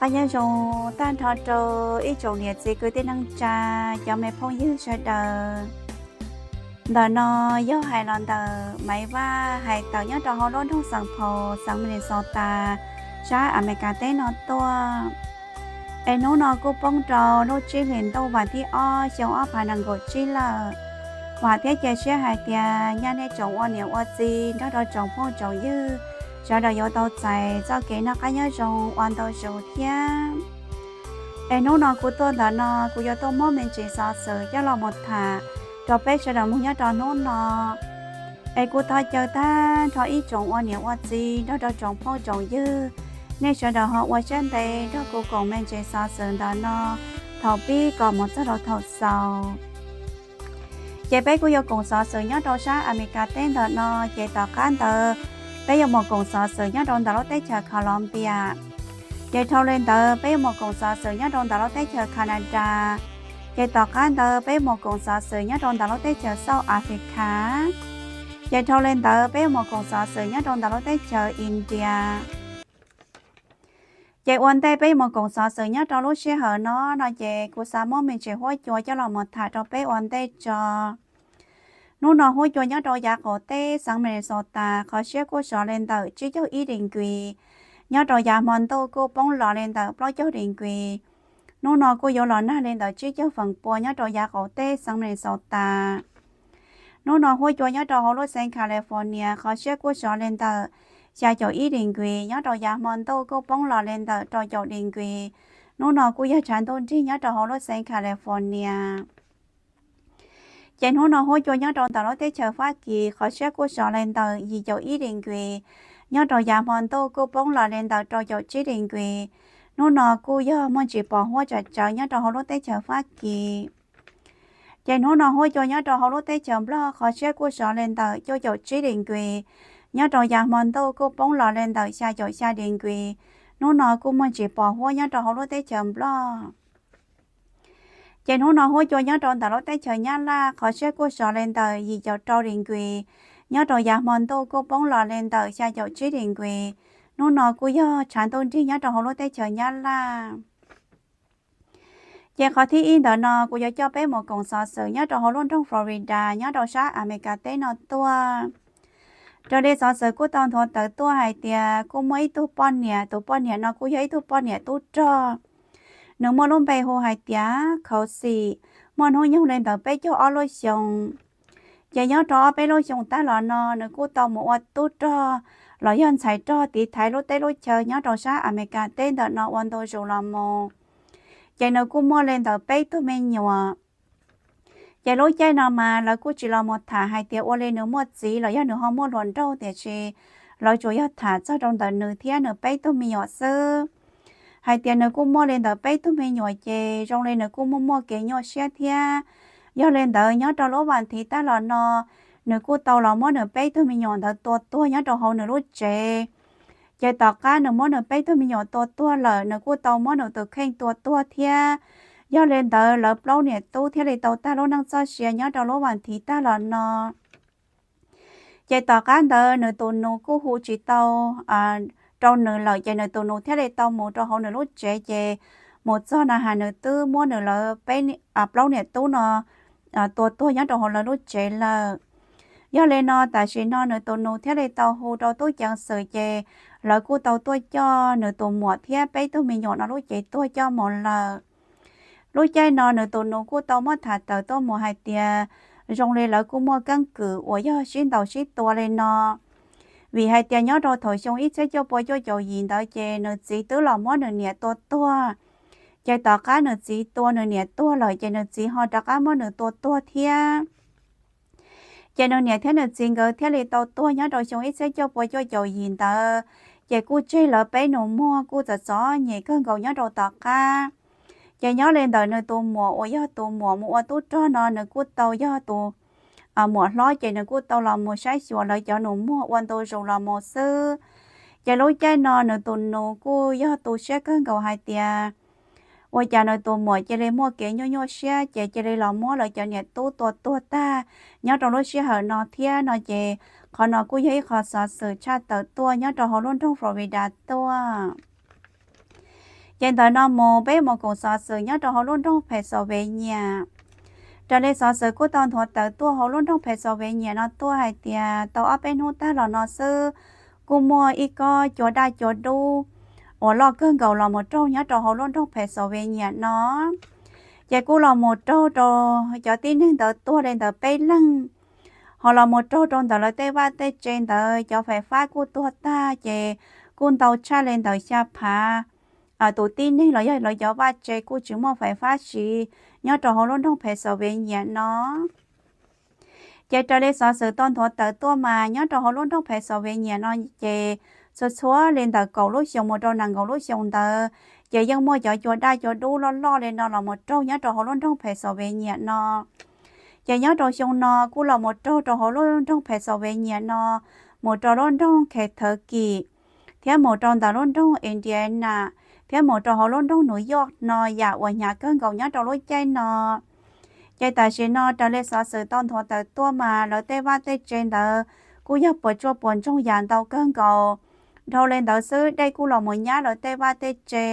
Qab nyob zoo tag nrho rau ib tsoom niam txiv kwv tij neej tsa, cov me phooj ywg sawv daws. Ntawm no yog hais los ntawm Maiv Vaj hais tawm nyob rau hauv lub nroog Saint Paul, xeev Minnesota, sab Amelikas teb no tuaj. Es hnub no kuj poob rau lub tsib hlis ntuj vas thib ob xyoo ob phav nees nkaum tsib lawm. Vam thiab cia siab hais tias nyaj nej tsoom ua niam ua txiv nrog rau tsoom phooj tsoom ywg sawv daws yuav tau txais txoj kev noj qab nyob zoo ua ntau zaus thiab. Es hnub no kuv tuaj ntawm no kuv yuav tuaj muab me ntsis xov xwm coj los mus tham rau peb sawv daws mloog nyob rau hnub no. Es kuv thov caw tag nrho ib tsoom ua niam ua txiv nrog rau tsoom phooj tsoom ywg, nej sawv daws ho ua siab ntev nrog kuv koom me ntsis xov xwm ntawm no thaum pib kom mus txog rau thaum xaus. Ces peb kuj yuav koom xov xwm nyob rau sab Amelikas teb ntawm no, ces tom qab ntawd peb yuav mus koom xov xwm nyob rau ntawm lub teb chaws Colombia. Ces dhau li ntawd peb yuav mus koom xov xwm nyob rau ntawm lub teb chaws Canada. Ces tom qab ntawd peb yuav mus koom xov xwm nyob rau ntawm lub teb chaws South Africa. Ces dhau li ntawd peb yuav mus koom xov xwm nyob rau ntawm lub teb chaws India. Ces ua ntej peb yuav mus koom xov xwm nyob rau lub sij hawm no no ces kuv xav muab me ntsis huab cua coj los mus tham rau peb ua ntej tso. Hnub no huab cua nyob rau yav qaum teb xeev Minnesota qhov siab kuj sov li ntawm tsib caug ib degree. Nyob rau yav hmo ntuj kuj poob los li ntawm plaub caug degree. Hnub no kuj yuav los nag li ntawm tsib caug feem pua nyob rau yav qaum teb xeev Minnesota. Hnub no huab cua nyob rau hauv lub xeev California qhov siab kuj sov li ntawm xya caum ib degree, nyob rau yav hmo ntuj kuj poob los li ntawm rau caum degree. Hnub no kuj yog tshav ntuj nrig nyob rau hauv lub xeev California. Ces hnub no huab cua nyob rau ntawm lub teb chaws Fab Kis qhov siab kuj sov li ntawm yim caum ib degree, nyob rau yav hmo ntuj kuj poob los li ntawm rau caum tsib degree. Hnub no kuj yog muaj ntsis pos huab tsawv tsawv nyob rau hauv lub teb chaws Fab Kis. Ces hnub no huab cua nyob rau hauv lub teb chaws Nplog qhov siab kuj sov li ntawm cuaj caum tsib degree, nyob rau yav hmo ntuj kuj poob los li ntawm xya caum xya degree. Hnub no kuj muaj ntsis pos huab nyob rau hauv lub teb chaws Nplog. Ces hnub no huab cua nyob rau ntawm lub teb chaws Nyab Laj qhov siab kuj sov li ntawm yim caum rau degree, nyob rau yav hmo ntuj kuj poob los li ntawm xya caum tsib degree. Hnub no kuj yog tshav ntuj nrig nyob rau hauv lub teb chaws Nyab Laj. Ces qhov thib ib ntawm no kuv yuav coj peb mus koom xov xwm nyob rau hauv lub nroog Florida nyob rau sab Amelikas teb no tuaj. Raws li xov xwm kuj tau nthuav tawm tuaj hais tias kuj muaj ib tug poj niam, tus poj niam no kuj yog ib tug poj niam tub rog. Nws muaj lub npe hu hais tias Khauv Xim, muaj hnub nyoog li ntawm peb caug ob lub xyoos. Ces nyob rau ob peb lub xyoos tag los no nws kuj tau mus ua tub rog los yog ntxhais rog tiv thaiv lub teb lub chaw nyob rau sab Amelikas teb ntawm no ua ntu zus los mus. Ces nws kuj muaj li ntawm peb tug me nyuam. Ces lub caij no mas lawv kuj tsis los mus tham hais tias ua li nws muaj txiv los yog nws ho muaj hluas nraug, tiam sis lawv tsuas yog tham txog rau ntawm nws thiab nws peb tug me nyuam xwb. Hais tias nws kuj muaj li ntawm peb tug me nyuam ces zoo li nws kuj muaj muaj kev nyuaj siab thiab. Yog li ntawd nyob rau lub vas thiv tag los no nws kuj tau los muab nws peb tug me nyuam ntawd tua tuag nyob rau hauv nws lub tsev. Ces tom qab nws muab nws peb tug me nyuam tua tuag lawm nws kuj tau muab nws tus kheej tua tuag thiab. Yog li ntawd lawv plaub niam tub thiaj li tau tag lub neej txoj sia nyob rau lub vas thiv tag los no. Ces tom qab ntawd nws tus nus kuj hu tsis tau rau nws lawm ces nws tus nus thiaj li tau mus rau hauv nws lub tsev ces mus txog na has nws twb muab nws lawv peb, plaub niam tub no tua tuag nyob rau hauv lawv lub tsev lawm. Yog li no tam sim no nws tus nus thiaj li tau hu rau tub ceev xwm ces lawv kuj tau tuaj coj nws tus muam thiab peb tug me nyuam no lub cev tuag coj mus lawm. Lub caij no nws tus nus kuj tau muab tham tawm tuaj mus hais tias zoo li lawv kuj muaj keeb kwm uas yog sib ntaus sib tua li no. Vim hais tias nyob rau thaum xyoo ib txhiab cuaj pua cuaj caum yim ntawd ces nws txiv twb los muab nws niam tua tuag. Ces tom qab nws txiv tua nws niam tuag lawm ces nws txiv ho rov qab muab nws tua tuag thiab. Ces nws niam thiab nws txiv nkawd thiaj li tau tuag nyob rau xyoo ib txhiab cuaj pua cuaj caum yim ntawd. Ces kuj tseg lawv peb nus muag kuj txom txom nyem kawg nkaus nyob rau tom qab. Ces nyob li ntawm nws tus muam uas yog tus muam mus ua tub rog no nws kuj tau yog tus muam hlob ces nws kuj tau los mus saib xyuas lawv cov nus muag ua ntu zus los mus xwb. Ces lub caij no nws tus nus kuj yog tu siab kawg nkaus hais tias ua cas nws tus muam cia li muaj kev nyuaj nyuaj siab ces cia li los muab lawv cov niam tub tua tuag tag nyob rau lub sij hawm no thiab no ces qhov no kuj yog ib qho xov xwm tshaj tawm tuaj nyob rau hauv lub nroog Florida tuaj. Ces ntawm no mus peb mus koom xov xwm nyob rau hauv lub nroog Pennsylvania. Raws li xov xwm kuj tau nthuav tawm tuaj hauv lub nroog Pennsylvania no tuaj hais tias tau ob peb hnub tag los no xwb, kuj muaj ib kob cua daj cua dub uas loj kawg nkaus los mus raug nyob rau hauv lub nroog Pennsylvania no. Ces kuj los mus raug rau cov tib neeg ntawd tuag li ntawd peb leeg, ho los mus raug rau ntawm lawv tej vaj tej tse ntawd cov fais fab kuj tuag tag ces kuj ntau tshaj li ntawm xya phav tus tib neeg los yog lawv cov vaj tse kuj tsis muaj fais fab siv nyob rau hauv lub nroog Pennsylvania no. Ces raws li xov xwm tau nthuav tawm tuaj mas nyob rau hauv lub nroog Pennsylvania no ces txhua txhua li ntawm kaum lub xyoo mus rau nees nkaum lub xyoo ntawd ces yeej muaj cov cua daj cua dub loj loj li no los mus raug nyob rau hauv lub nroog Pennsylvania no. Ces nyob rau xyoo no kuj los mus raug rau hauv lub nroog Pennsylvania no, mus rau lub nroog Kentucky, thiab mus rau ntawm lub nroog Indiana, thiab mus rau hauv lub nroog New York no yam uas hnyav kawg nkaus nyob rau lub caij no. Ces tam sim no raws li xov xwm tau nthuav tawm tuaj mas lawv tej vaj tej tse ntawd kuj yog puas tsuaj puas ntsoog yam ntau kawg nkaus. Dhau li ntawd xwb dej kuj los mus nyab lawv tej vaj tej tse,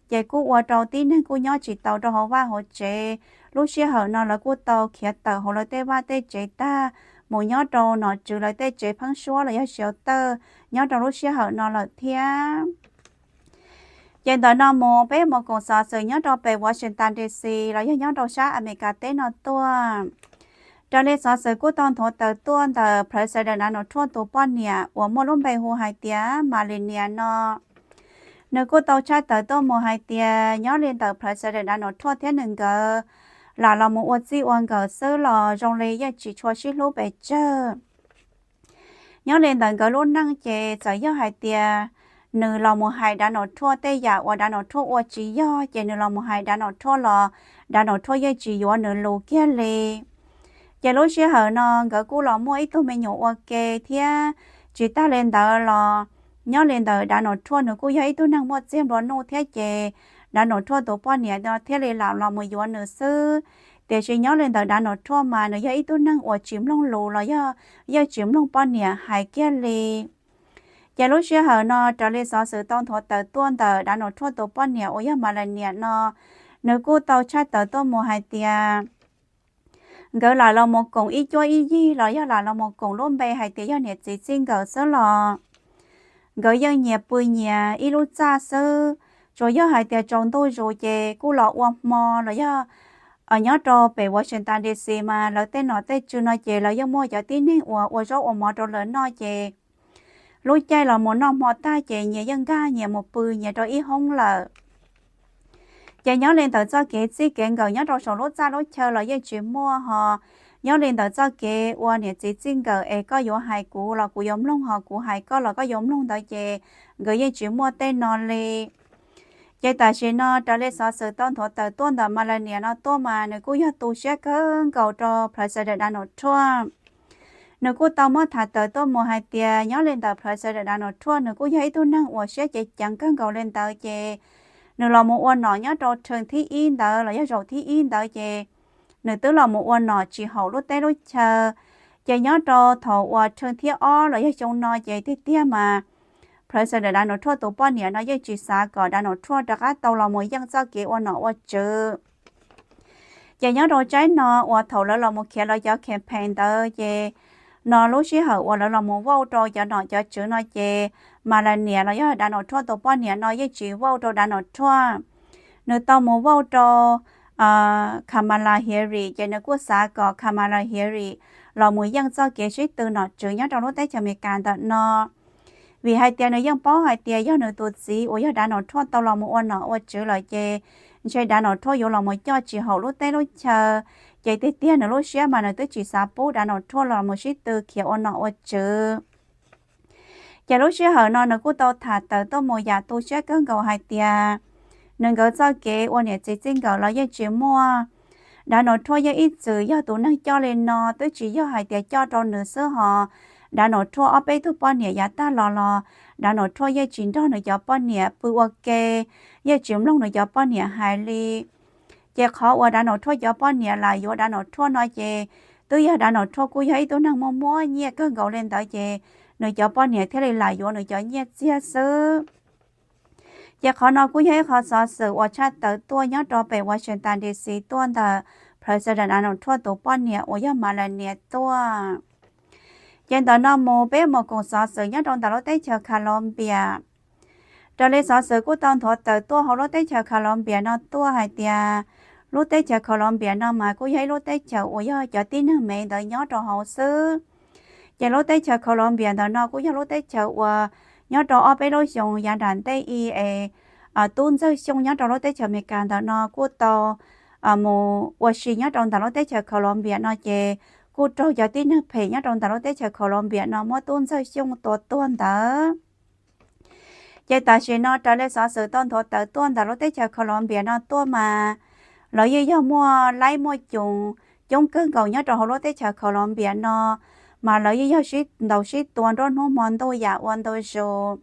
ces kuj ua rau tib neeg kuj nyob tsis tau rau hauv vaj hauv tsev. Lub sij hawm no lawv kuj tau khiav tawm hauv lawv tej vaj tej tsev tag mus nyob rau nom tswv lawv tej tsev pheeb suab los yog shelter nyob rau lub sij hawm no lawm thiab. Ces ntawm no mus peb mus koom xov xwm nyob rau pem Washington D C los yog nyob rau sab Amelikas teb no tuaj. Raws li xov xwm kuj tau nthuav tawm tuaj ntawm President Donald Trump tus poj niam uas muaj lub npe hu hais tias Melania no, nws kuj tau tshaj tawm tuaj mus hais tias nyob li ntawm President Donald Trump thiab nws nkawd lam los mus ua txij ua nkawm xwb los zoo li yeej tsis tshua sib hlub pes tsawg. Nyob li ntawm nkawd lub neej ces txawm yog hais tias nws los mus hais Donald Trump tej yam uas Donald Trump ua tsis yog ces nws los mus hais Donald Trump los Donald Trump yeej tsis yuav nws lus kiag li. Ces lub sij hawm no nkawd kuj los muaj ib tug me nyuam ua ke thiab. Tsis tag li ntawd los nyob li ntawm Donald Trump nws kuj yog ib tug neeg muaj txiag nplua nuj thiab ces Donald Trump tus poj niam no thiaj li lam los mus yuav nws xwb. Tiam sis nyob li ntawm Donald Trump mas nws yog ib tug neeg uas tsis mloog lus los yog yeej tsis mloog poj niam hais kiag li. Ces lub sij hawm no raws li xov xwm tau nthuav tawm tuaj ntawm Donald Trump tus poj niam uas yog Melania no, nws kuj tau tshaj tawm tuaj mus hais tias nkawd lam los mus koom ib cuab ib yig los yog lam los mus koom lub npe hais tias yog niam txiv txij nkawm xwb los nkawd yeej nyias pw nyias ib lub txaj xwb. Tsuas yog hais tias tsaus ntuj zus ces kuj los ua hmo los yog nyob rau pem Washington D C mas lawv tej nom tej tswv no ces lawv yeej muaj cov tib neeg uas ua zaub ua mov rau lawv noj ces lub caij los mus noj hmo tag ces nyias yeej nkag nyias mus pw nyias rau ib hoob lawm. Ces nyob li ntawm txoj kev txij kev nkawm nyob rau saum lub txaj lub chaw los yeej tsis muaj ho. Nyob li ntawm txoj kev ua niam txiv txij nkawm es koj yuav hais kuv los kuv yuav mloog ho kuv hais koj los koj yuav mloog ntawd ces nkawd yeej tsis muaj tej no li. Ces tam sim no raws li xov xwm tau nthuav tawm tuaj ntawm Melania no tuaj mas nws kuj yog tu siab kawg nkaus rau President Donald Trump. Nws kuj tau muab tham tawm tuaj mus hais tias nyob li ntawm President Donald Trump nws kuj yog ib tug neeg uas siab ceev ceev kawg nkaus li ntawd ces nws los mus ua nom nyob rau thawj thib ib ntawd los yog zaum thib ib ntawd ces nws twb los mus ua nom tsis haum lub teb lub chaw. Ces nyob rau thaum uas thawj thib ob los yog xyoo no ces tiag tiag mas President Donald Trump tus poj niam no yeej tsis xav kom Donald Trump rov qab tau los mus yeej txoj kev ua nom ua tswv. Ces nyob rau tsaib no uas thaum lawv los mus khiav lawv cov campaign ntawd ces no lub sij hawm uas lawv los mus vote rau cov nom cov tswv no ces Melania los yog Donald Trump tus poj niam no yeej tsis vote rau Donald Trump. Nws tau mus vote rau Kamala Harris ces nws kuj xav kom Kamala Harris los mus yeej txoj kev sib tw nom tswv nyob rau lub teb chaws Amelikas ntawm no. Vim hais tias nws yeej paub hais tias yog nws tus txiv uas yog Donald Trump tau los mus ua nom ua tswv lawm ces ntshe Donald Trump yuav los mus coj tsis haum lub teb lub chaw. Ces tiag tiag nws lub siab mas nws twb tsis xav pub Donald Trump los mus sib tw khiav ua nom ua tswv. Ces lub sij hawm no nws kuj tau tham tawm tuaj mus yam tu siab kawg nkaus hais tias nws nkawd txoj kev ua niam txiv txij nkawm los yeej tsis muaj. Donald Trump yeej ib txwm yog tus neeg coj li no twb tsis yog hais tias coj rau nws xwb ho. Donald Trump ob peb tug poj niam yav tag los los Donald Trump yeej tsis nrog nws cov poj niam pw ua ke, yeej tsis mloog nws cov poj niam hais li. Ces qhov uas Donald Trump cov poj niam lam yuav Donald Trump no ces twb yog Donald Trump kuj yog ib tug neeg muaj muaj nyiaj kawg nkaus li ntawd ces nws cov poj niam thiaj li lam yuav nws cov nyiaj txiag xwb. Ces qhov no kuj yog ib qhov xov xwm uas tshaj tawm tuaj nyob rau pem Washington D C tuaj ntawm President Donald Trump tus poj niam uas yog Melania tuaj. Ces ntawm no mus peb mus koom xov xwm nyob rau ntawm lub teb chaws Colombia. Raws li xov xwm kuj tau nthuav tawm tuaj hauv lub teb chaws Colombia no tuaj hais tias lub teb chaws Colombia no mas kuj yog ib lub teb chaws uas yog cov tib neeg Mev ntawd nyob rau hauv xwb. Ces lub teb chaws Colombia ntawm no kuj yog lub teb chaws uas nyob rau ob peb lub xyoo yav nram ntej i es tub Ntxawg Xyooj nyob rau lub teb chaws Amelikas ntawm no kuj tau mus ua si nyob rau ntawm lub teb chaws Colombia no ces kuj raug cov tib neeg phem nyob rau ntawm lub teb chaws Colombia no muab tub Ntxawg Xyooj tua tuag ntawd. Ces tam sim no raws li xov xwm tau nthuav tawm tuaj ntawm lub teb chaws Colombia no tuaj mas lawv yeej yog muaj laib muaj coos coob kawg nkaus nyob rau hauv lub teb chaws Colombia no, mas lawv yeej yog sib ntaus sib tua nruab hnub hmo ntuj yam ua ntu zus.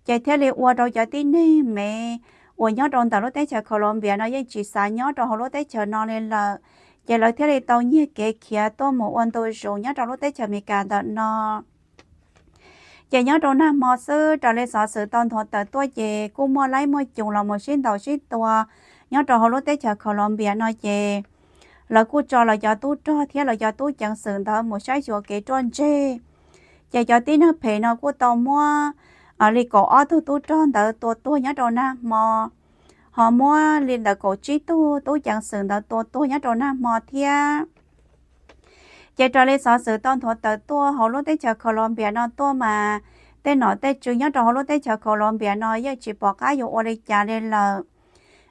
Ces thiaj li ua rau cov tib neeg Mev uas nyob rau ntawm lub teb chaws Colombia no yeej tsis xav nyob rau hauv lub teb chaws no li lawm. Ces lawv thiaj li tau nyiag kev khiav tuaj mus ua ntu zus nyob rau lub teb chaws Amelikas ntawm no. Ces nyob rau nag hmo xwb raws li xov xwm tau nthuav tawm tuaj ces kuj muaj laib muaj coos los mus sib ntaus sib tua nyob rau hauv lub teb chaws Colombia no ces lawv kuj tso lawv cov tub rog thiab lawv cov tub ceev xwm ntawd mus saib xyuas kev ruaj ntseg. Ces cov tib neeg phem no kuj tau muab li kaum ob tug tub rog ntawd tua tuag nyob rau nag hmo, ho muab li ntawm kaum tsib tug tub ceev xwm ntawd tua tuag nyob rau nag hmo thiab. Ces raws li xov xwm tau nthuav tawm tuaj hauv lub teb chaws Colombia no tuaj mas tej nom tej tswv nyob rau hauv lub teb chaws Colombia no yeej tsis pom qab yuav ua li cas li lawm.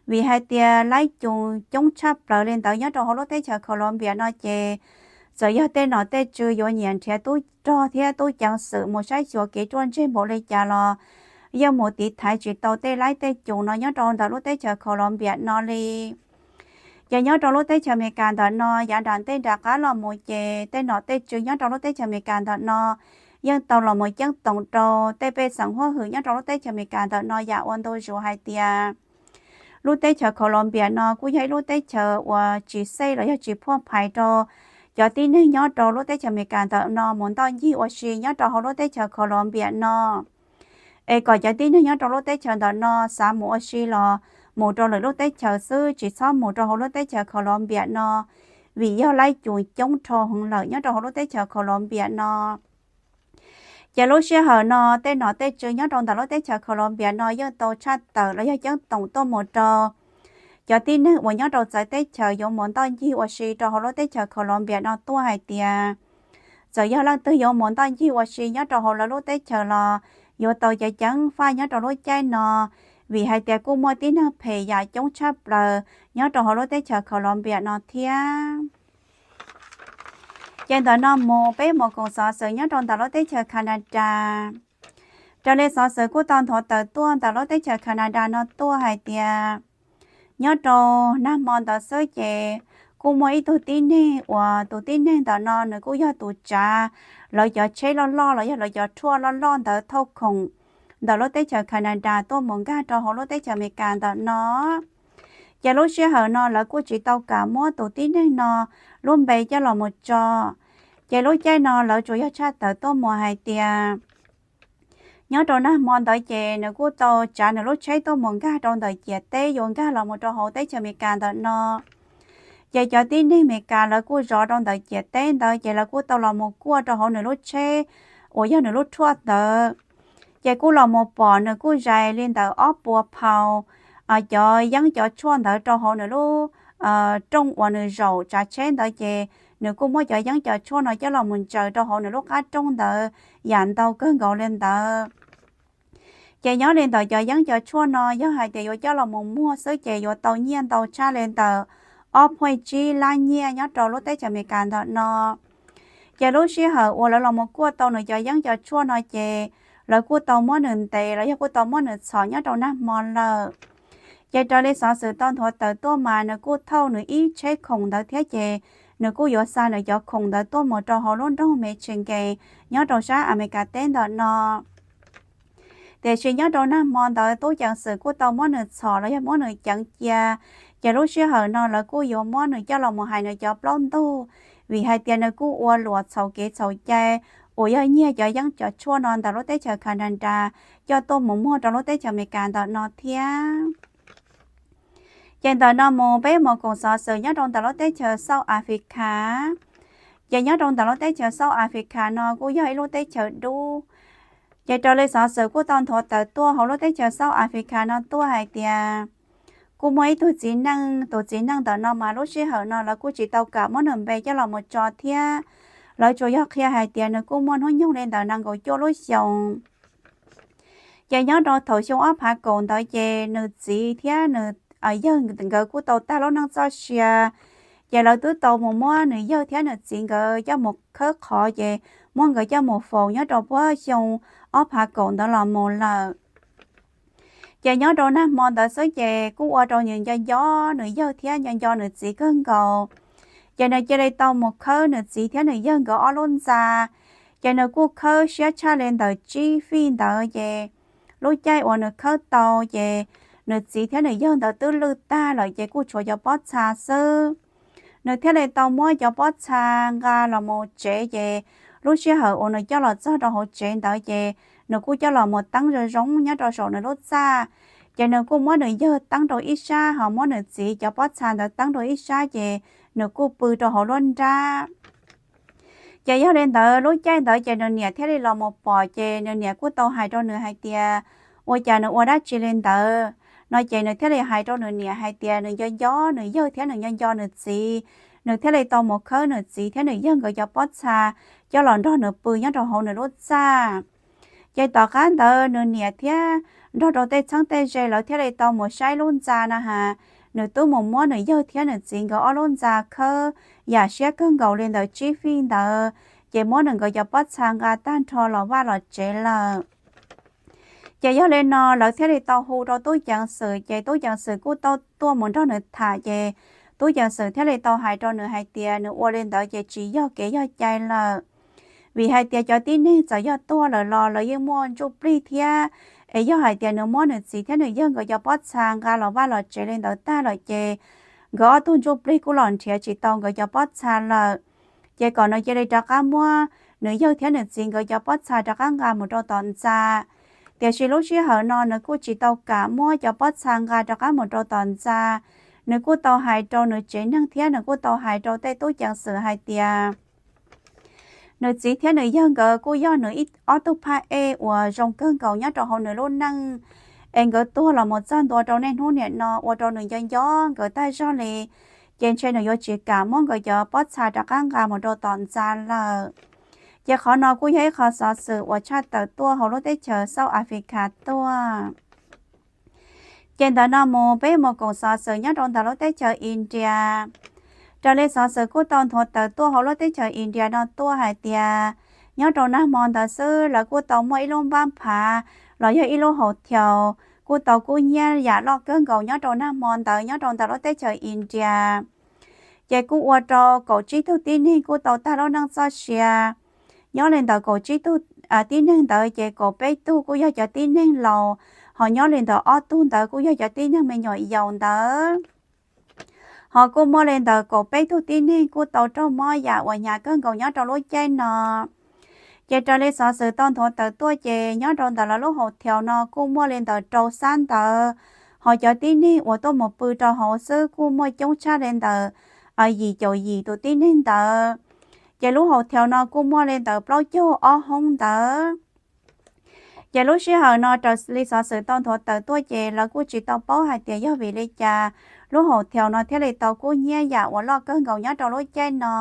Vim hais tias laib coos coob tshaj plaws li ntawd nyob rau hauv lub teb chaws Colombia no ces txawm yog tej nom tej tswv yuav nyiam nrhiav tub rog thiab tub ceev xwm mus saib xyuas kev ruaj ntseg npaum li cas los yeej mus tiv thaiv tsis tau tej laib tej coos no nyob rau ntawm lub teb chaws Colombia no li. Ces nyob rau lub teb chaws Amelikas ntawm no yav nram ntej nram qab los mus ces tej nom tej tswv nyob rau lub teb chaws Amelikas ntawm no yeej tau los mus ceeb toom rau tej pej xeem huab hwm nyob rau lub teb chaws Amelikas ntawm no yam ua ntu zus hais tias lub teb chaws Colombia no kuj yog ib lub teb chaws uas tsis xej los yog tsis phuaj phais rau cov tib neeg nyob rau lub teb chaws Amelikas ntawm no mus ntoj ncig ua si nyob rau hauv lub teb chaws Colombia no. Es kom cov tib neeg nyob rau lub teb chaws ntawm no xav mus ua si los mus rau lwm lub teb chaws xwb, tsis txhob mus rau hauv lub teb chaws Colombia no, vim yog laib coos coob dhau heev lawm nyob rau hauv lub teb chaws Colombia no. Ces lub sij hawm no tej nom tej tswv nyob rau ntawm lub teb chaws Colombia no yeej tau tshaj tawm los yog ceeb toom tuaj mus rau cov tib neeg uas nyob rau txawv teb chaws yuav mus ntoj ncig ua si rau hauv lub teb chaws Colombia no tuaj hais tias txawm yog leej twg yuav mus ntoj ncig ua si nyob rau hauv lawv lub teb chaws los yuav tau ceev ceev faj nyob rau lub caij no, vim hais tias kuj muaj tib neeg phem yam coob tshaj plaws nyob rau hauv lub teb chaws Colombia no thiab. Ces ntawm no mus peb mus koom xov xwm nyob rau ntawm lub teb chaws Canada. Raws li xov xwm kuj tau nthuav tawm tuaj ntawm lub teb chaws Canada no tuaj hais tias nyob rau nag hmo ntawd xwb ces kuj muaj ib tug tib neeg uas tus tib neeg ntawm no nws kuj yog tus tsav lawv cov tsheb loj loj los yog lawv cov truck loj loj ntawd thauj khoom ntawm lub teb chaws Canada tuaj mus nkag rau hauv lub teb chaws Amelikas ntawm no. Ces lub sij hawm no lawv kuj tsis tau kam muab tus tib neeg no lub npe coj los mus tso. Ces lub caij no lawv tsuas yog tshaj tawm tuaj mus hais tias nyob rau nag hmo ntawd ces nws kuj tau tsav nws lub tsheb tuaj mus nkag rau ntawm ciam teb yuav nkag los mus rau hauv teb chaws Amelikas ntawm no. Ces cov tib neeg Amelikas lawv kuj zov rau ntawm ciam teb ntawd ces lawv kuj tau los mus kuaj rau hauv nws lub tsheb uas yog nws lub truck ntawd. Ces kuj los mus pom nws kuj zais li ntawm ob puas phau cov yeeb cov tshuaj ntawd rau hauv nws lub rooj uas nws zaum tsav tsheb ntawd ces nws kuj muab cov yeeb cov tshuaj no coj los mus ntsaws rau hauv nws lub qab rooj ntawd yam ntau kawg nkaus li ntawd. Ces nyob li ntawm cov yeeb cov tshuaj no yog hais tias yuav coj los mus muag xwb ces yuav tau nyiaj ntau tshaj li ntawm ob phuaj tsib lab nyiaj nyob rau lub teb chaws Amelikas ntawm no. Ces lub sij hawm uas lawv los mus kuaj tau nws cov yeeb cov tshuaj no ces lawv kuj tau muab nws ntes los yog kuj tau muab nws txhom nyob rau nag hmo lawm. Ces raws li xov xwm tau nthuav tawm tuaj mas nws kuj thauj nws ib tsheb khoom ntawd thiab ces nws kuj yuav xa nws cov khoom ntawd tuaj mus rau hauv lub nroog Michigan nyob rau sab Amelikas teb ntawm no. Tiam sis nyob rau nag hmo ntawd tub ceev xwm kuj tau muab nws txhom los yog muab nws ceev cia, ces lub sij hawm no lawv kuj yuav muab nws coj los mus hais nws cov plaub ntug, vim hais tias nws kuj ua luam txhaum kev txhaum cai uas yog nyiag cov yeeb cov tshuaj no ntawm lub teb chaws Canada coj tuaj mus muag rau lub teb chaws Amelikas ntawm no thiab. Ces ntawm no mus peb mus koom xov xwm nyob rau ntawm lub teb chaws South Africa. Ces nyob rau ntawm lub teb chaws South Africa no kuj yog ib lub teb chaws dub. Ces raws li xov xwm kuj tau nthuav tawm tuaj hauv lub teb chaws South Africa no tuaj hais tias kuj muaj ib tug txiv neej, tus txiv neej ntawm no mas lub sij hawm no lawv kuj tsis tau kam muab nws npe coj los mus tso thiab. Lawv tsuas yog qhia hais tias nws kuj muaj hnub nyoog li ntawm nees nkaum cuaj lub xyoos. Ces nyob rau thaum xyoo ob phav kaum ntawd ces nws txiv thiab nws yawg nkawd kuj tau tag lub neej txoj sia. Ces lawv twb tau mus muab nws yawg thiab nws txiv nkawd coj mus khawb qhov ces muab nkawd coj mus faus nyob rau puag xyoo ob phav kaum ntawd los mus lawm. Ces nyob rau nag hmo ntawd xwb ces kuj ua rau nws nco nco nws yawg thiab nco nco nws txiv kawg nkaus. Ces nws cia li tau mus khawb nws txiv thiab nws yawg nkawd ob lub ntxa. Ces nws kuj khawb siab tshaj li ntawm tsib fij ntawd ces lub caij uas nws khawb tau ces nws txiv thiab nws yawg ntawd twb lwj tag lawm ces kuj tshuav cov pob txha xwb. Nws thiaj li tau muab cov pob txha nqa los mus tsev ces lub sij hawm uas nws coj los txog rau hauv tsev ntawd ces nws kuj coj los mus teeb zoo zoo nyob rau saum nws lub txaj. Ces nws kuj muab nws yawg teeb rau ib sab ho muab nws txiv cov pob txha ntawd teeb rau ib sab ces nws kuj pw rau hauv lub nrab. Ces yog li ntawd lub caij ntawd ces nws niam thiaj li los mus pom ces nws niam kuj tau hais rau nws hais tias ua cas nws ua dab tsi li ntawd no ces nws thiaj li hais rau nws niam hais tias nws nco nco nws yawg thiab nws nco nco nws txiv. Nws thiaj li tau mus khawb nws txiv thiab nws yawg nkawd cov pob txha coj los nrog nws pw nyob rau hauv nws lub txaj. Ces tom qab ntawd nws niam thiab nrog rau tej txheeb tej ze lawv thiaj li tau mus saib lub ntxa no has. Nws twb mus muab nws yawg thiab nws txiv nkawd ob lub ntxa khawb yam siab kawg nkaus li ntawm tsib fij ntawd, ces muab nws nkawd cov pob txha nqa tag nrho los vaj los tsev lawm. Ces yog li no lawv thiaj li tau hu rau tub ceev xwm ces tub ceev xwm kuj tau tuaj mus nrog nws tham ces tub ceev xwm thiaj li tau hais rau nws hais tias nws ua li ntawd ces tsis yog kev yog cai lawm. Vim hais tias cov tib neeg txawm yog tuag lawm los lawv yeej muaj ntsuj plig thiab. Es yog hais tias nws muab nws txiv thiab nws yawg nkawd cov pob txha nqa los vaj los tsev li ntawd tag lawm ces nkawd ob tug ntsuj plig kuj los nrhiav tsis tau nkawd cov pob txha lawm. Ces kom nws cia li rov qab muab nws yawg thiab nws txiv nkawd cov pob txha rov qab nqa mus rau tom ntxa. Tiam sis lub sij hawm no nws kuj tsis tau kam muab cov pob txha nqa rov qab mus rau tom ntxa. Nws kuj tau hais rau nws tsev neeg thiab nws kuj tau hais rau tej tub ceev xwm hais tias nws txiv thiab nws yawg nkawd kuj yog nws ib ob tug phaj ej uas zoo kawg nkaus nyob rau hauv nws lub neej. Es nkawd tuag los mus txog ntua rau niaj hnub niam no ua rau nws nco nco nkawd tag zog li, ces ntshe nws yuav tsis kam muab nkawd cov pob txha rov qab nqa mus rau tom ntxa lawm. Ces qhov no kuj yog ib qho xov xwm uas tshaj tawm tuaj hauv lub teb chaws South Africa tuaj. Ces ntawm no mus peb mus koom xov xwm nyob rau ntawm lub teb chaws India. Raws li xov xwm kuj tau nthuav tawm tuaj hauv lub teb chaws India no tuaj hais tias nyob rau nag hmo ntawd xwb lawv kuj tau muaj ib lub npab phav los yog ib lub hau thiaus kuj tau kub hnyiab yam loj kawg nkaus nyob rau nag hmo ntawd nyob rau ntawm lub teb chaws India. Ces kuj ua rau kaum tsib tug tib neeg kuj tau tag lub neej txoj sia. Nyob li ntawm kaum tsib tug tib neeg ntawd ces kaum peb tug kuj yog cov tib neeg laus, ho nyob li ntawm ob tug ntawd kuj yog cov tib neeg me nyuam yaus ntawd. Ho kuj muaj li ntawm kaum peb tug tib neeg kuj tau raug mob yam uas hnyav kawg nkaus nyob rau lub caij no. Ces raws li xov xwm tau nthuav tawm tuaj ces nyob rau ntawm lawv lub hau thiaus no kuj muaj li ntawm rau xab ntawd, ho cov tib neeg uas tuaj mus pw rau hauv xwb kuj muaj coob tshaj li ntawm yim caum yim tus tib neeg ntawd. Ces lub hau thiaus no kuj muaj li ntawm plaub caug ob hoob ntawd. Ces lub sij hawm no raws li xov xwm tau nthuav tawm tuaj ces lawv kuj tsis tau paub hais tias yog vim li cas lub hau thiaus no thiaj li tau kub hnyiab yam uas loj kawg nkaus nyob rau lub caij no.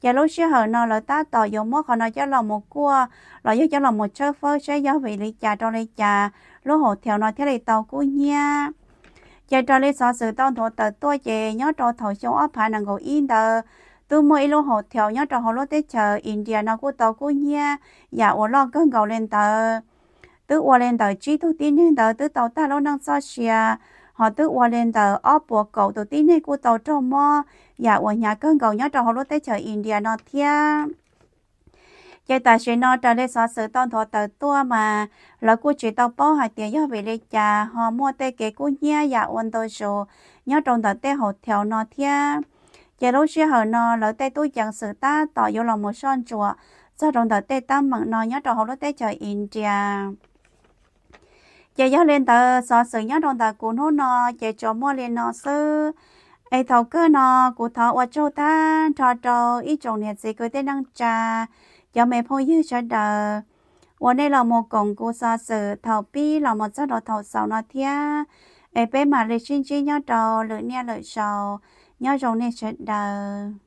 Ces lub sij hawm no lawv tab tom yuav muab qhov no coj los mus kuaj los yog coj los mus tshawb fawb saib yog vim li cas rau li cas lub hau thiaus no thiaj li tau kub hnyiab. Ces raws li xov xwm tau nthuav tawm tuaj ces nyob rau thaum xyoo ob phav nees nkaum ib ntawd, twb muaj ib lub hau thiaus nyob rau hauv lub teb chaws India no kuj tau kub hnyiab yam uas loj kawg nkaus li ntawd. Twb ua li ntawm tsib tug tib neeg ntawd twb tau tag lub neej txoj sia, ho twb ua li ntawm ob puas kaum tus tib neeg kuj tau raug mob yam uas hnyav kawg nkaus nyob rau hauv lub teb chaws India no thiab. Ces tam sim no raws li xov xwm tau nthuav tawm tuaj mas lawv kuj tsis tau paub hais tias yog vim li cas ho muaj tej kev kub hnyiab yam ua ntau zus nyob rau ntawm tej hau thiaus no thiab. Ces lub sij hawm no lawv tej tub ceev xwm tab tom yuav los mus soj ntsuam txog rau ntawm tej teeb meem no nyob rau hauv lub teb chaws India. Ces yog li ntawd xov xwm nyob rau ntawm kuv hnub no ces tsuas muaj li no xwb. Es thaum kawg no kuv thov ua tsaug tag nrho rau ib tsoom niam txiv kwv tij neej tsa, cov me phooj ywg sawv daws uas nej los mus koom kuv xov xwm thaum pib los mus txog rau thaum xaus no thiab. Es peb mam li sib ntsib nyob rau lwm niaj lwm zaus. Nyob zoo nej sawv daws.